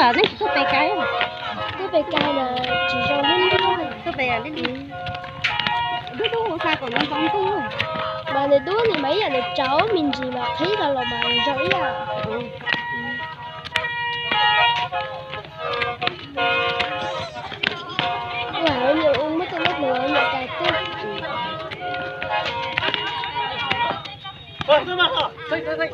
Tab tom nej tsis tuaj pem kais, tuaj pem kais na, tsis zoo li, tuaj pem li, dub dub ua xa kom ntxoov ntxoo. Mas nws dub nws mas ib yam nws tsaus me ntsis mas qhib los los mas zoo ib yam. Ua nyuam muab tej nab hluas nyuam kais tuaj.